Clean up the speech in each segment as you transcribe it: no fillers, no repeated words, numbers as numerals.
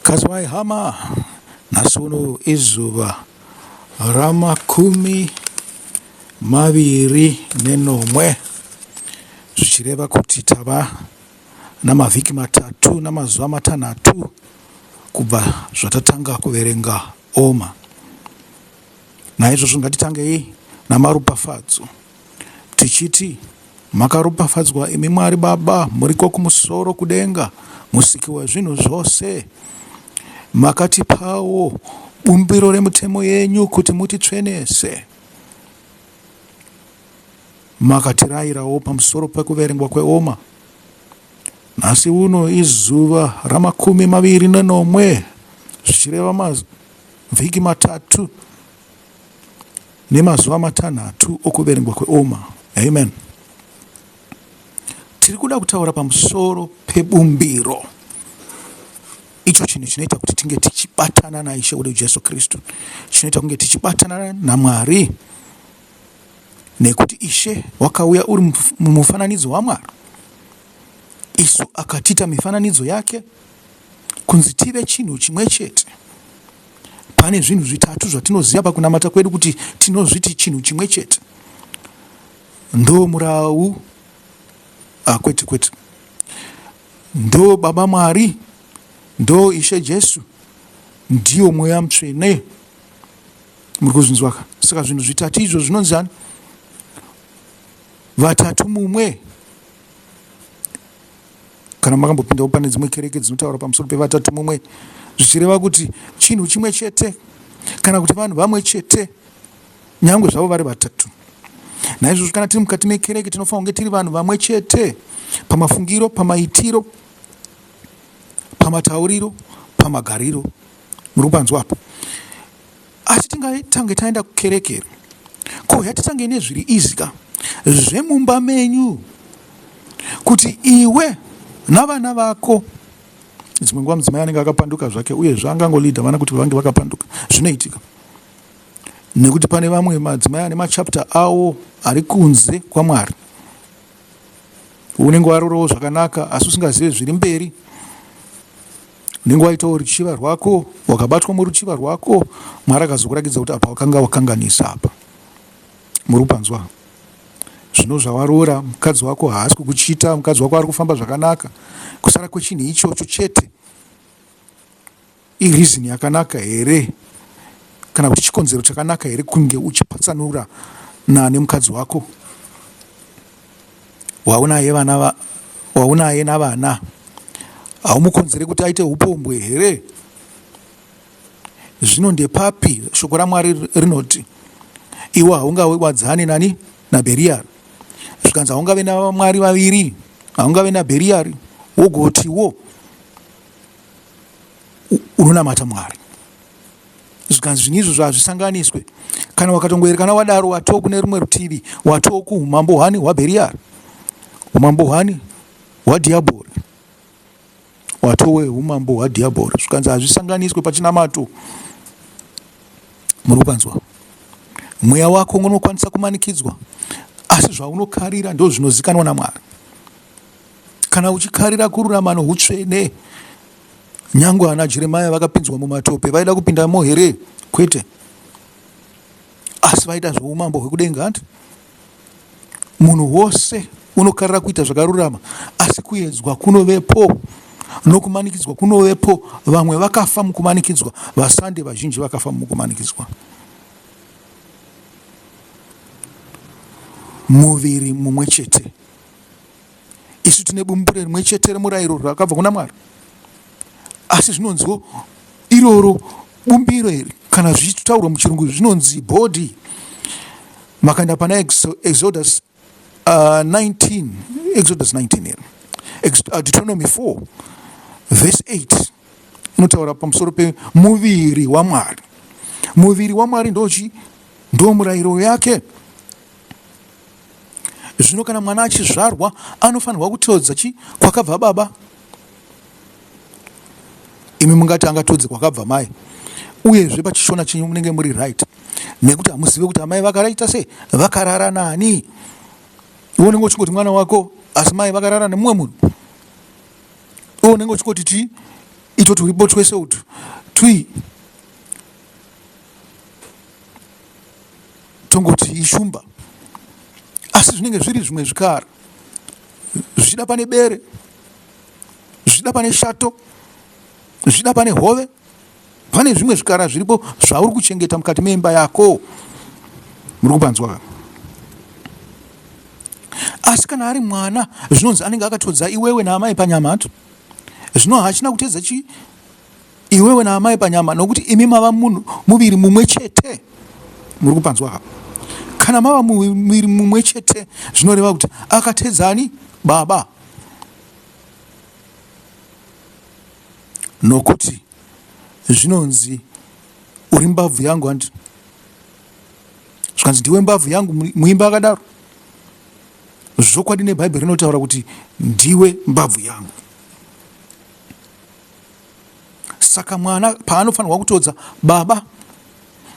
Kazwai hama, nhasi uno izuva ramakumi maviri nenomwe zvichireva kuti tava namavhiki matatu namazuva matanhatu kubva zvatatanga kuverenga oma. Naizvozvo ngatitangei namaropafadzo tichiti makaropafadzwa imi Mwari Baba muriko kumusoro kudenga musiki wezvinhu zvose makatipawo bumbiro remutemo yenyu kuti mutitsvenese makatirayirawo pamusoro pekuverengwa kweoma nhasi uno izuva ramakumi maviri nenomwe zvichireva mavhiki matatu nemazuva matanhatu okuverengwa kweoma amen tiri kuda kutaura pamusoro pebumbiro icho chinhu chinoita kuti tinge tichibatana naishe wedu jesu kristu chinoita kunge tichibatana namwari nekuti ishe wakauya uri mumufananidzo wamwari isu akatiita mifananidzo yake kunzi tive chinhu chimwe chete Pane zvinhu zvitatu zvatinoziva pakunamata kwedu kuti tinozviti chinhu chimwe chete. Ndo murau, ah, kwete kwete, ndo Baba Mwari, ndo Ishe Jesu, ndiyo Mweya Mutsvene. Muri kuzvinzwaka? Saka zvinhu zvitatu izvo zvinonzi ani? Vatatu mumwe. Kana makambopindawo pane dzimwe kereke dzinotaura pamusoro pevatatu mumwe, zvichireva kuti chinhu chimwe chete kana kuti vanhu vamwe chete, nyangwe zvavo vari vatatu. Naizvozvo kana tiri mukati mekereke tinofanira kunge tiri vanhu vamwe chete pamafungiro, pamaitiro, pamatauriro, pamagariro. Muri kupanzwa apo? Asi tingatange taenda kukereke here? Ko yatitange nezviri izi ka zvemumba menyu kuti iwe navana vako dzimwe nguva mudzimai anenge akapanduka zvake uye zvaangangolidha vana kuti vange vakapanduka zvinoitika nekuti pane vamwe madzimai ane machapter awo ari kunze kwamwari unenge warorowo zvakanaka asi usingazive zviri mberi unenge waitawo ruchiva rwako wakabatwa muruchiva rwako mwari akazokurakidza kuti apa wakanga wakanganisa apa muri kupanzwa zvino zvawaroora mukadzi wako haasi kukuchita mukadzi wako ari kufamba zvakanaka kusara kwechinhu ichocho chete ireason yakanaka here kana kuti chikonzero chakanaka here kunge uchipatsanura nemukadzi wako waunaye vana waunaye navana haumukonzere kuti aite upombwe here zvino ndepapi shoko ramwari rinoti iwe haungawadzani nani nabheriyari zvikanzi haungave navamwari vaviri haungave nabheriyari wogotiwo unonamata mwari zvikanzi zvinhu izvozvo hazvisanganiswe kana wakatongoerekana wadaro watoo kune rumwe rutivi watoo kuumambo hwani hwabheriyari umambo hwani hwadhiyabhori watowe umambo hwadhiyabhori zvikanzi hazvisanganiswe pachinamato muri kupanzwa mweya wako unokwanisa kumanikidzwa asi zvaunokarira ndo zvinozikanwa namwari kana uchikarira kururama noutsvene Nyangwe ana Jeremiah vakapinzwa mumatope vaida kupindamo here? Kwete. Asi vaida zveumambo hwekudenga hanti? Munhu wose unokarira kuita zvakarurama, asi kuedzwa kunovepo nokumanikidzwa kunovepo. Vamwe vakafa mukumanikidzwa, vasande vazhinji vakafa mukumanikidzwa. Muviri mumwe chete Isu tine bumbiro rimwe chete remurayiro rakabva kuna Mwari. Asi zvinonziwo iroro bumbiro iri kana zvichitaurwa muchirungu zvinonzi body. Makaenda pana Exodus 19, Exodus 19 here. Deuteronomy 4 verse 8 inotaura pamusoro pemuviri waMwari. Muviri waMwari ndochi ndo murayiro yake. Zvino kana mwana achizvarwa anofanirwa kutodza chi kwakabva baba. Imi mungati angatodze kwakabva mai. Uyezve pachishona chenyu munenge muri right nekuti hamuzive kuti amai vakaraita sei vakarara nani. Iwe unenge uchingoti mwana wako asi mai vakarara nemumwe munhu. Iwe unenge uchingoti chii? Ito turipo twese utu twi tongoti ishumba, asi zvinenge zviri zvimwe zvikara, zvichida pane bere, zvichida pane shato, zvichida pane hove. Pane zvimwe zvikara zviripo zvauri kuchengeta mukati meimba yako. Muri kupanzwa ka? Asi kana ari mwana zvinonzi anenge akatodza iwewe naamai panyama hanti? Zvino haachina kutedza chii? Iwewe naamai panyama nokuti imi mava munhu muviri mumwe chete. Muri kupanzwa ka? Kana mava muviri mumwe chete zvinoreva kuti akatedzani baba. Nokuti zvinonzi uri mbabvu yangu handi zvikanzi ndiwe mbabvu yangu muimba akadaro zvokwadi nebhaibheri rinotaura kuti ndiwe mbabvu yangu saka mwana paanofanirwa kutodza baba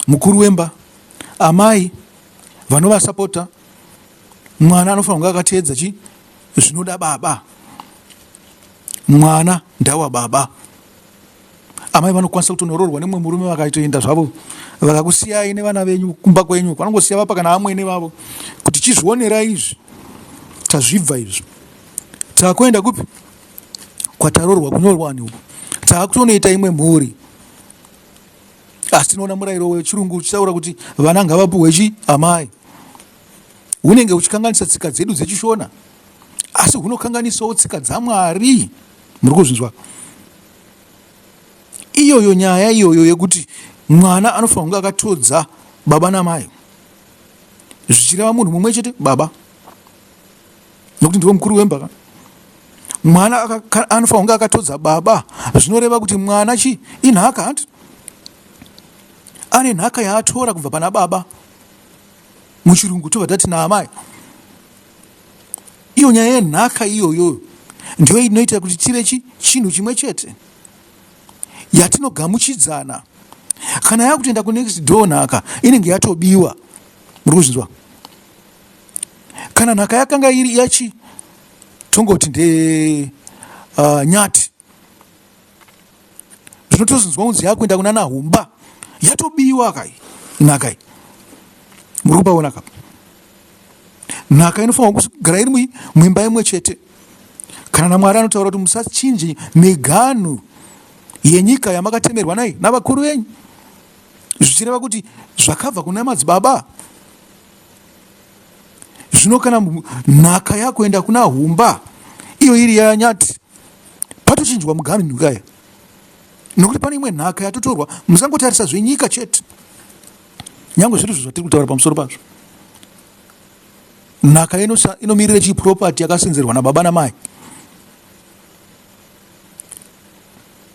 mukuru wemba amai vanovasapota mwana anofanirwa kunge akateedza chi zvinoda baba mwana ndawa baba amai vanokwanisa kutonoroorwa nemumwe murume vakaitoenda zvavo vakakusiyai nevana venyu kumba kwenyu vanongosiya vapa kana amwene vavo kuti chizvionera izvi tazvibva izvi takuenda kupi kwataroorwa kunyorwani uku taakutonoita imwe mhuri asi tinoona murayiro wechirungu uchitaura kuti vana ngavapuhwe chi amai hunenge huchikanganisa tsika dzedu dzechishona asi hunokanganisawo tsika dzamwari muri kuzvinzwa iyoyo nyaya iyoyo yekuti mwana anofanira kunge akatodza baba namai zvichireva munhu mumwe chete baba nokuti ndivo mukuru wemba ka mwana anofanira kunge akatodza baba zvinoreva kuti mwana chi inhaka hanti ane nhaka yaatora kubva pana baba muchirungu tobva tati naamai iyo nyaya yenhaka iyoyo ndiyo inoita kuti tive chi chinhu chimwe chete yatinogamuchidzana kana yakutoenda kunext door nhaka inenge yatobiwa muri kuzvinzwa kana nhaka yakanga iri yachi tongoti nde nyati zvinotozonzwa kunzi yakuenda kuna nahumba yatobiwa kai nhaka iyi muri kupaona ka nhaka inofanirwa kugara iri muimba imwe chete kana namwari anotaura kuti musachinje miganhu yenyika yamakatemerwa nai navakuru venyu zvichireva kuti zvakabva kuna madzibaba zvino kana nhaka yakuenda kuna humba iyo iri yanyati patochinjwa muganhu nyika nokuti pane imwe nhaka yatotorwa musangotarisa zvenyika chete nyange zviri zvo zvatiri kutaura pamusoro pazvo nhaka inomirira chii property yakasenzerwa nababa namai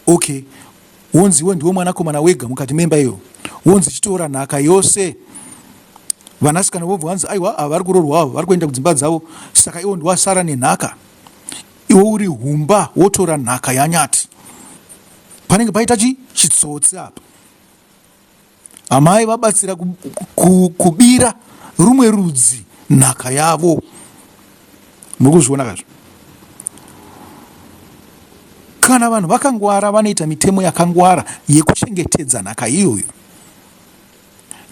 okay wonzi iwe ndiwe mwanakomana wega mukati memba iyo wonzi chitora nhaka yose vanasikana vobva vanzi aiwa ava vari kuroorwa avo vari kuenda kudzimba dzavo saka iwo ndiwasara nenhaka iwe uri humba wotora nhaka yanyati panenge paita chi chitsotsi apa amai vabatsira kubira rumwe rudzi nhaka yavo muri kuzviona kazvo kana vanhu vakangwara vanoita mitemo yakangwara yekuchengetedza nhaka iyoyo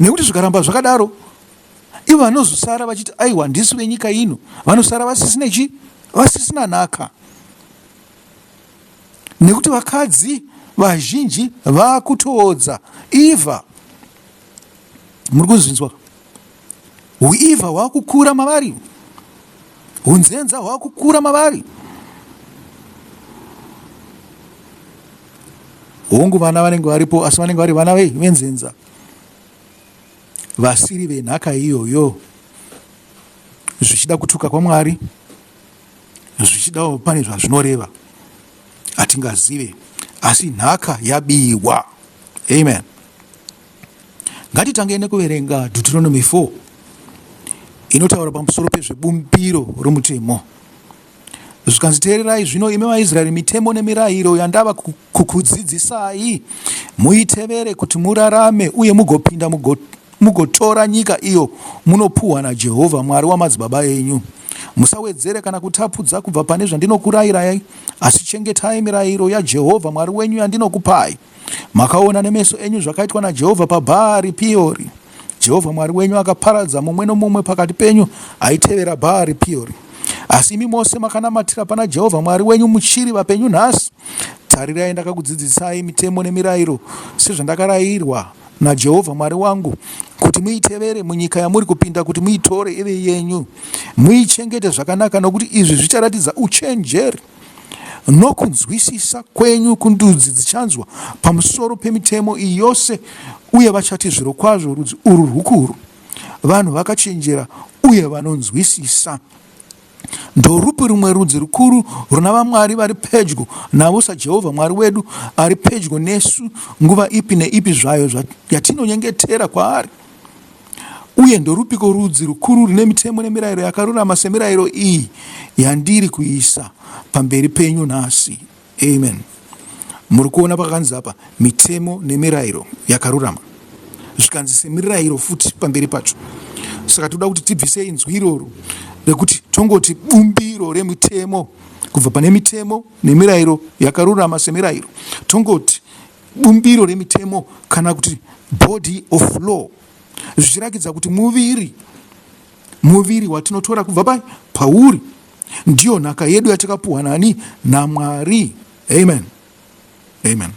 nekuti zvikaramba zvakadaro ivo vanozosara vachiti aiwa ndisu venyika ino vanosara vasisina chi vasisina nhaka nekuti vakadzi vazhinji vakutoodza ivha muri kuzvinzwa huivha hwakukura mavari hunzenza hwakukura mavari hongu vana vanenge varipo asi vanenge vari vana vei venzenza vasiri venhaka iyoyo zvichida kutuka kwamwari zvichidawo pane zvazvinoreva hatingazive asi nhaka yabiwa amen ngatitangei nekuverenga deuteronomy 4 inotaura pamusoro pezvebumbiro romutemo zvikanzi teererai zvino imi vaisraeri mitemo nemirayiro yandava kukudzidzisai muitevere kuti murarame uye mugopinda mugotora nyika iyo munopuhwa najehovha mwari wamadzibaba enyu. Musawedzere kana kutapudza kubva pane zvandinokurayirai, asi chengetai mirayiro yaJehovha Mwari wenyu yandinokupai. Makaona nemeso enyu zvakaitwa naJehovha paBhaari Peori. Jehovha Mwari wenyu akaparadza mumwe nomumwe pakati penyu aitevera Bhaari Peori. Asi imi mose makanamatira pana Jehovha Mwari wenyu muchiri vapenyu nhasi. Tarirai, ndakakudzidzisai mitemo nemirayiro sezvandakarayirwa naJehovha Mwari wangu kuti muitevere munyika yamuri kupinda kuti muitore ive yenyu. Muichengete zvakanaka nokuti izvi zvicharatidza uchenjeri nokunzwisisa kwenyu kundudzi dzichanzwa pamusoro pemitemo iyi yose uye vachati zvirokwazvo rudzi urwu rwukuru, vanhu vakachenjera uye vanonzwisisa. Ndorupi rumwe rudzi rukuru runa vamwari vari pedyo navo saJehovha Mwari wedu ari pedyo nesu nguva ipi neipi zvayo yatinonyengetera kwaari? Uye ndorupiko rudzi rukuru rune mitemo nemirayiro yakarurama semirayiro iyi yandiri kuisa pamberi penyu nhasi? Amen. Muri kuona pakanzi apa mitemo nemirayiro yakarurama, zvikanzi semirayiro futi pamberi pacho. Saka toda kuti tibvise inzwi iroro rekuti tongoti bumbiro remitemo, kubva pane mitemo nemirayiro yakarurama semirayiro, tongoti bumbiro remitemo kana kuti body of law, zvichirakidza kuti muviri muviri watinotora kubva pai pauri ndiyo nhaka yedu yatakapuhwa nani naMwari. Amen, amen.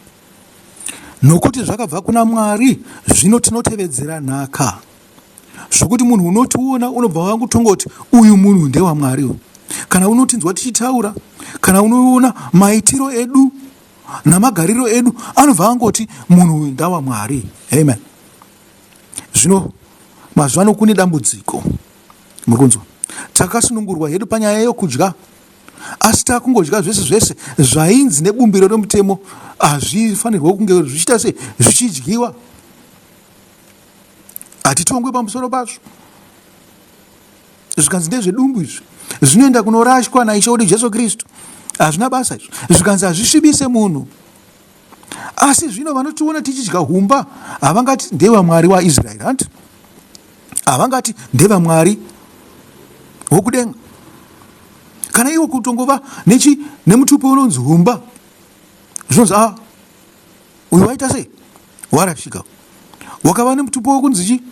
Nokuti zvakabva kuna Mwari, zvino tinotevedzera nhaka, zvokuti munhu unotiona unobva wangotongoti uyu munhu ndewaMwari. Kana unotinzwa tichitaura, kana unoona maitiro edu namagariro edu, anobva angoti munhu uyu ndawaMwari. Amen. Zvino mazuva ano kune dambudziko, muri kunzwa, takasunungurwa hedu panyaya yokudya, asi takungodya zvese zvese zvainzi nebumbiro remutemo hazvifanirwe kunge zvichiita sei zvichidyiwa. Hatitongwe pamusoro pazvo, zvikanzi ndezvedumbu izvi, zvinoenda kunorashwa naIshe wedu Jesu Kristu, hazvina basa izvi, zvikanzi hazvisvibise munhu. Asi zvino vanotiona tichidya humba havangati ndevamwari waIsraeri, hanti havangati ndevamwari wokudenga. Kana iwo kutongova nechi nemutupo unonzi humba, zvinonzi a uyu waita sei, warashika. Wakava nemutupo wekunzi chi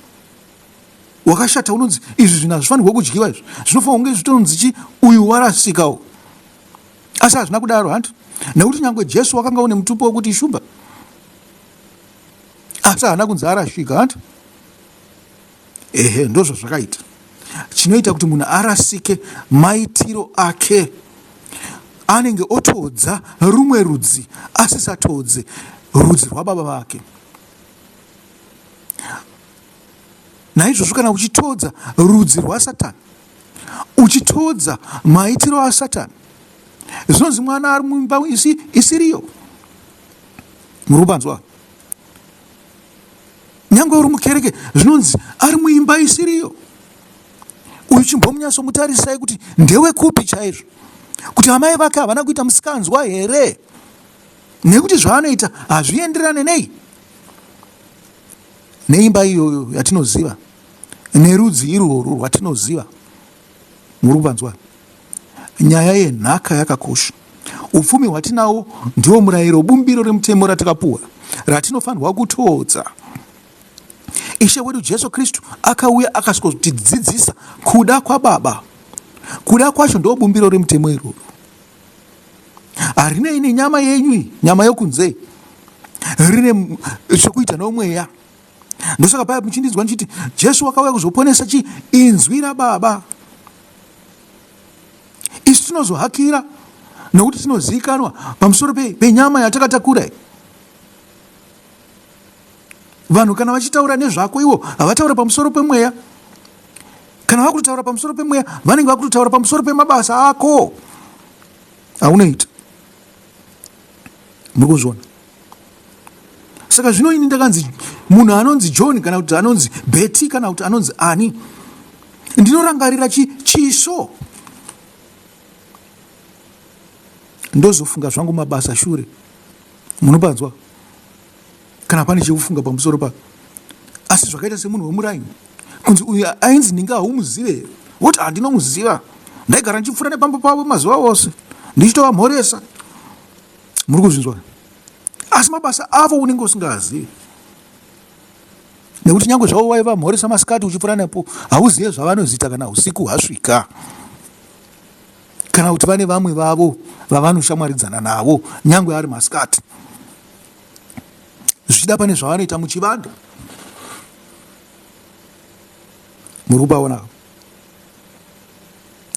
wakashata, unonzi izvi zvinhu hazvifanirwe kudyiwa izvi, zvinofanira kunge zvitonzi chi uyu warasikawo. Asi hazvina kudaro, hanti? Nekuti nyangwe Jesu wakanga une mutupo wekuti ishumba, asi haana kunzi arashika, hanti? Ehe, ndozvazvakaita. Chinoita kuti munhu arasike maitiro ake, anenge otodza rumwe rudzi asisatodze rudzi rwababa vake. Naizvozvo kana uchitodza rudzi rwaSatani, uchitodza maitiro aSatani, zvinonzi mwana ari mumba isiriyo. Muri kupanzwa? Nyangwe uri mukereke, zvinonzi ari muimba isiriyo. Uyu chimbomunyatsomutarisai kuti ndewekupi chaizvo, kuti amai vake havana kuita musikanzwa here, nekuti zvaanoita hazvienderane nei neimba iyoyo yatinoziva, nerudzi irworwo rwatinoziva. Muri kupanzwa? Nyaya yenhaka yakakosha. Upfumi hwatinawo ndiwo murayiro, bumbiro remutemo ratakapuwa ratinofanirwa kutoodza. Ishe wedu Jesu Kristu akauya akasvikotidzidzisa kuda kwaBaba. Kuda kwacho ndo bumbiro remutemo iroro. Harinei nenyama yenyu iyi, nyama yokunze, rine chekuita nomweya. Ndosaka paya muchindinzwa ndichiti Jesu wakauya kuzoponesa chi inzwi raBaba. Isu tinozohakira nokuti tinozivikanwa pamusoro penyama yatakatakura. Vanhu kana vachitaura nezvako ivo havataura pamusoro pemweya. Kana vakutotaura pamusoro pemweya, vanenge vakutotaura pamusoro pemabasa ako aunoita. Muri kuzviona? Saka zvino ini ndakanzi munhu anonzi John kana kuti anonzi Betty kana kuti anonzi ani, ndinorangarira chiso, ndozofunga zvangu mabasa shure. Munopanzwa? Kana pane chekufunga pamusoro pa, asi zvakaita semunhu wemuraini kunzi uyu ainzi ninga haumuzive here, woti handinomuziva. Ndaigara ndichipfuura nepamba pavo mazuva ose ndichitovamhoresa. Muri kuzvinzwa? Asi mabasa avo unenge usingazivi. Nekuti nyange zvavo waivamhoresa masikati uchipfuura nepo, hauzive zvavanozoita kana usiku hwasvika. Kana kuti vane vamwe vavo vavanoshamwaridzana navo nyange ari masikati. Zvichida pane zvavanoita muchivande. Muri kupaona?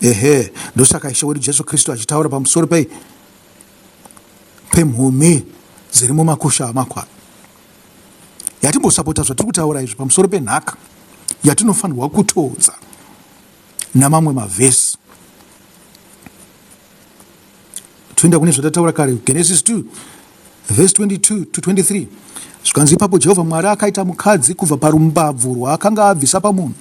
Ehe, ndosaka Ishe wedu Jesu Kristu achitaura pamusoro pei pemhumhi dziri mumakusha amakwai. Yatimbosapota zvatiri kutaura izvi pamusoro penhaka yatinofanirwa kutodza namamwe mavhesi. Toenda kune zvatataura kare, Genesis 2 vhesi 22 to 23. Zvikanzi ipapo Jehovha Mwari akaita mukadzi kubva parumbabvu rwaakanga abvisa pamunhu,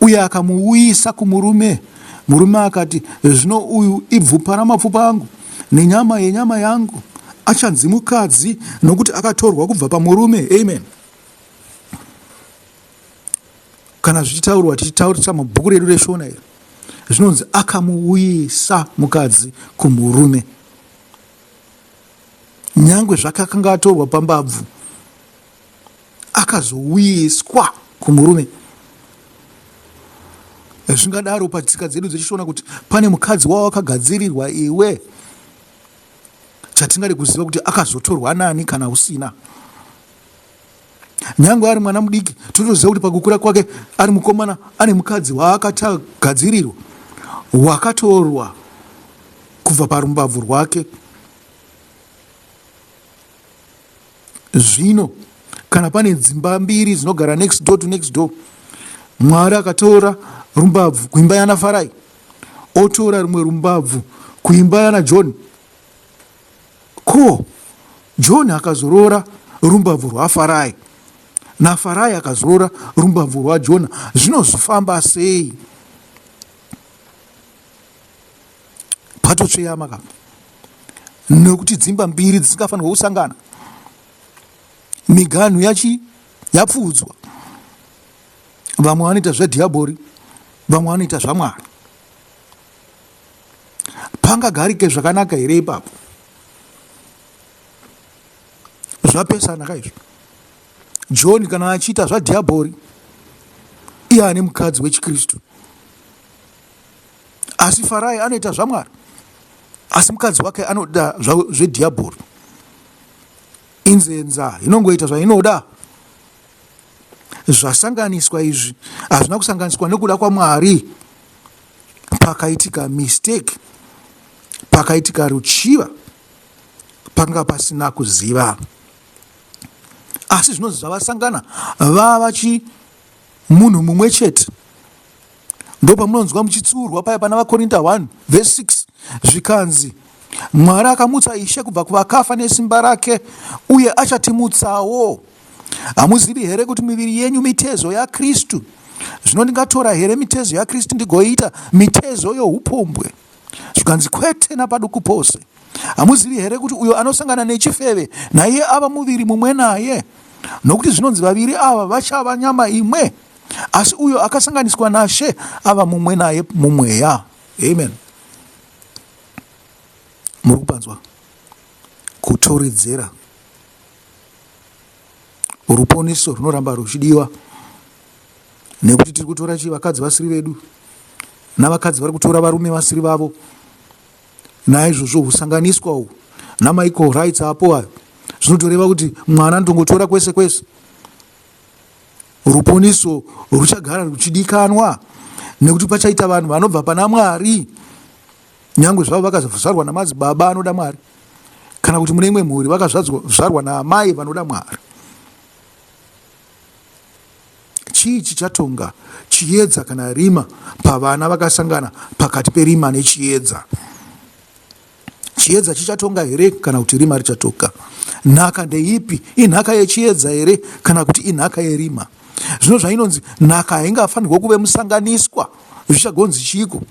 uye akamuuyisa kumurume. Murume akati, Zvino uyu ibvupa ramapfupa angu nenyama yenyama yangu, achanzi mukadzi nokuti akatorwa kubva pamurume. Amen. Kana zvichitaurwa tichitaurisa mubhuku redu reShona iri, zvinonzi akamuuyisa mukadzi kumurume, nyangwe zvake akanga atorwa pambabvu, akazouyiswa kumurume. Zvingadaro patsika dzedu dzechiShona kuti pane mukadzi wawakagadzirirwa iwe, chatingade kuziva kuti akazotorwa nani kana usina. Nyangwe ari mwana mudiki, tinotoziva kuti pakukura kwake ari mukomana ane mukadzi waakatagadzirirwa, wakatorwa kubva parumbabvu rwake. Zvino kana pane dzimba mbiri dzinogara next door to next door, Mwari akatora rumbabvu kuimba yana Farai, otora rumwe rumbabvu kuimba yana John. Ko John akazoroora rumbabvu rwaFarai, naFarai akazoroora rumbabvu rwaJona, zvinozofamba sei? Patotsveyama ka, nekuti dzimba mbiri dzisingafanirwa kusangana, miganhu yachi yapfuudzwa. Vamwe vanoita zvadhiabhori, vamwe vanoita zvaMwari. Pangagarike zvakanaka here ipapo? Zvapesana ka izvo. John kana achiita zvadhiabhori, iye ane mukadzi wechiKristu, asi Farai anoita zvaMwari, asi mukadzi wake anoda zvedhiabhori. Inzenza inongoita zvainoda. Zvasanganiswa izvi hazvina kusanganiswa nekuda kwaMwari. Pakaitika mistake, pakaitika ruchiva, panga pasina kuziva. Asi zvinonzi zvavasangana vava chi munhu mumwe chete. Ndopamunonzwa muchitsiurwa paya pana vaKorinta 1 vhesi 6, zvikanzi Mwari akamutsa Ishe kubva kuvakafa nesimba rake, uye achatimutsawo. Hamuzivi here kuti miviri yenyu mitezo yaKristu? Zvino ndingatora here mitezo yaKristu ndigoiita mitezo youpombwe? Zvikanzi kwete napaduku pose. Hamuzivi here kuti uyo anosangana nechifeve naiye ava muviri mumwe naye? Nokuti zvinonzi vaviri ava vachava nyama imwe. Asi uyo akasanganiswa naShe ava mumwe naye mumweya. Amen. Muri kupanzwa? Kutoridzera. Ruponiso runoramba ruchidiwa nekuti tiri kutora chii vakadzi vasiri vedu navakadzi vari kutora varume vasiri vavo. Naizvozvo husanganiswa uhu namaequal rights apo ayo zvinotoreva kuti mwana anotongotora kwese kwese. Ruponiso ruchagara ruchidikanwa nekuti pachaita vanhu vanobva pana Mwari, nyangwe zvavo vakazvarwa namadzibaba anoda Mwari, kana kuti mune imwe mhuri vakazvarwa naamai vanoda Mwari. Chii chichatonga, chiedza kana rima, pavana vakasangana pakati perima nechiedza? Chiedza chichatonga here kana kuti rima richatonga? Nhaka ndeipi? Inhaka yechiedza here kana kuti inhaka yerima? Zvino zvainonzi nhaka haingafanirwa kuve musanganiswa, zvichagonzi chiiko?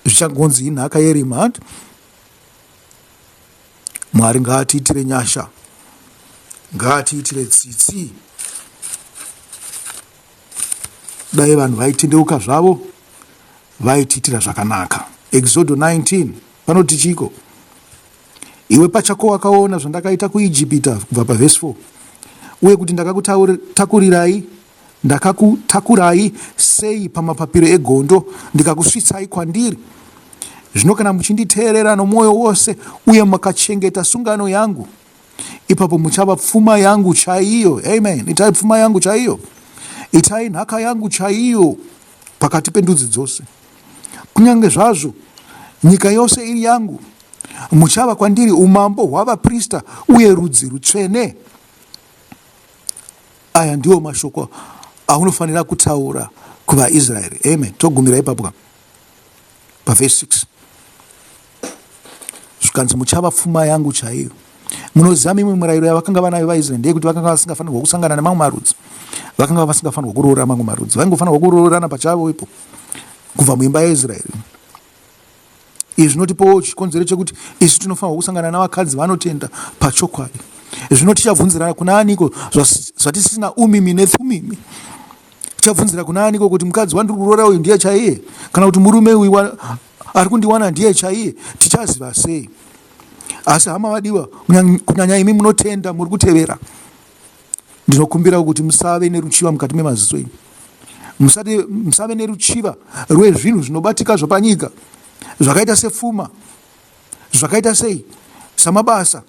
Zvichagonzi inhaka yerima. Hanti? Mwari ngaatiitire nyasha, ngaatiitire tsitsi. Dai vanhu vaitendeuka zvavo vaitiitira zvakanaka. Exodo 19 panoti chiiko? Iwe pachako wakaona zvandakaita kuIjipita kubva pavhesi 4 uye kuti ndakakutakurirai ndakakutakurai sei pamapapiro egondo ndikakusvitsai kwandiri. Zvino kana muchinditeerera nomwoyo wose uye makachengeta sungano yangu, ipapo muchava pfuma yangu chaiyo. Amen. Itai pfuma yangu chaiyo, itai nhaka yangu chaiyo pakati pendudzi dzose. Kunyange zvazvo nyika yose iri yangu, muchava kwandiri umambo hwavaprista uye rudzi rutsvene. Aya ndiwo mashoko aunofanira kutaura kuvaIsraeri. Amen. Togumira ipapo pavhesi 6. Zvikanzi muchava pfuma yangu chaiyo. Munoziva mimwe mirayiro yavakanga vanayo vaIsraeri ndeyekuti vakanga vasingafanirwa kusangana nemamwe marudzi, vakanga vasingafanirwa kuroora mamwe marudzi, vaingofanirwa kuroorana pachavo ipo kubva muimba yaIsraeri. Izvi zvinotipawo chikonzero chekuti isu tinofanirwa kusangana navakadzi vanotenda pachokwadi. Zvino tichabvunzirana kuna aniko zvatisina umimi nethumimi? Tichabvunzira kuna aniko kuti mukadzi wandiri kuroora uyu ndiye chaiye kana kuti murume uyu ari kundiwana ndiye chaiye? Tichaziva sei? Asi hama vadiwa, kunyanya imi munotenda muri kutevera, ndinokumbira kuti musave neruchiva mukati memaziso enyu, musave neruchiva rwezvinhu zvinobatika zvapanyika zvakaita sefuma, zvakaita sei samabasa,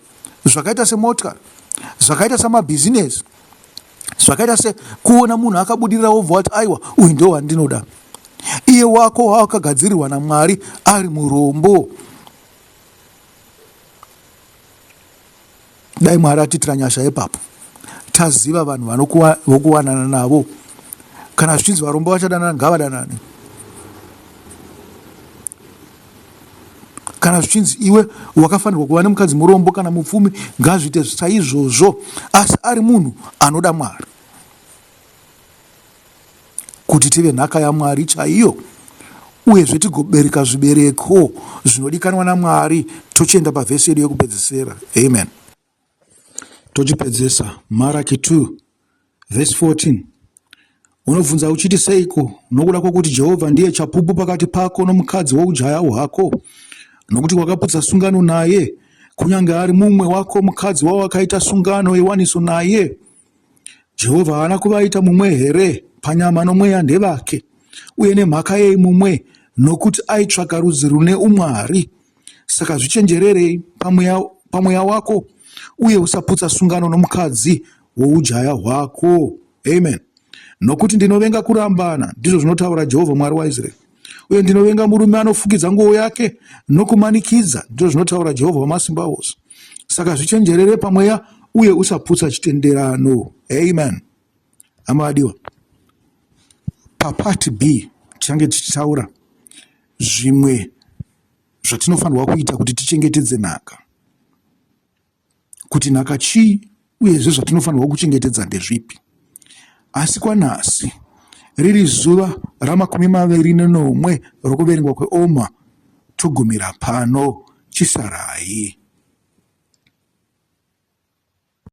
zvakaita semotikari, zvakaita samabhizinesi, zvakaita sekuona munhu akabudirira wobva wati aiwa uyu ndo wandinoda. Iye wako wawakagadzirirwa naMwari ari murombo. Dai Mwari atiitira nyasha ipapo, taziva vanhu vokuwanana navo. Kana zvichinzi varombo vachadanana, ngavadanane. Kana zvichinzi iwe wakafanirwa kuva nemukadzi murombo kana mupfumi, ngazviite saizvozvo, asi ari munhu anoda Mwari, kuti tive nhaka yaMwari chaiyo uyezve tigobereka zvibereko zvinodikanwa naMwari. Tochienda pavhesi yedu yekupedzisira. Amen. Tochipedzesa Maraki 2 vhesi 14. Unobvunza uchiti seiko? Nokuda kwokuti Jehovha ndiye chapupu pakati pako nomukadzi woujaya hwako, nokuti wakaputsa sungano naye, kunyange ari mumwe wako mukadzi wawakaita sungano yewaniso naye. Jehovha haana kuvaita mumwe here? Panyama nomweya ndevake. Uye nemhaka yei mumwe? Nokuti aitsvaka rudzi rune umwari. Saka zvichenjererei pamweya, pamweya wako uye usaputsa sungano nomukadzi woujaya hwako. Amen. Nokuti ndinovenga kurambana, ndizvo zvinotaura Jehovha Mwari waIsraeri. Uye ndinovenga murume anofukidza nguo yake nokumanikidza, ndizvo zvinotaura Jehovha wamasimba ose. Saka zvichenjerere pamweya uye usaputsa chitenderano. Amen. Hama vadiwa, papart B tichange tichitaura zvimwe zvatinofanirwa kuita kuti tichengetedze nhaka, kuti nhaka chii uyezve zvatinofanirwa kuchengetedza ndezvipi. Asi kwanhasi riri zuva ramakumi maviri nenomwe rokuverengwa kweOma, togumira pano. Chisarai.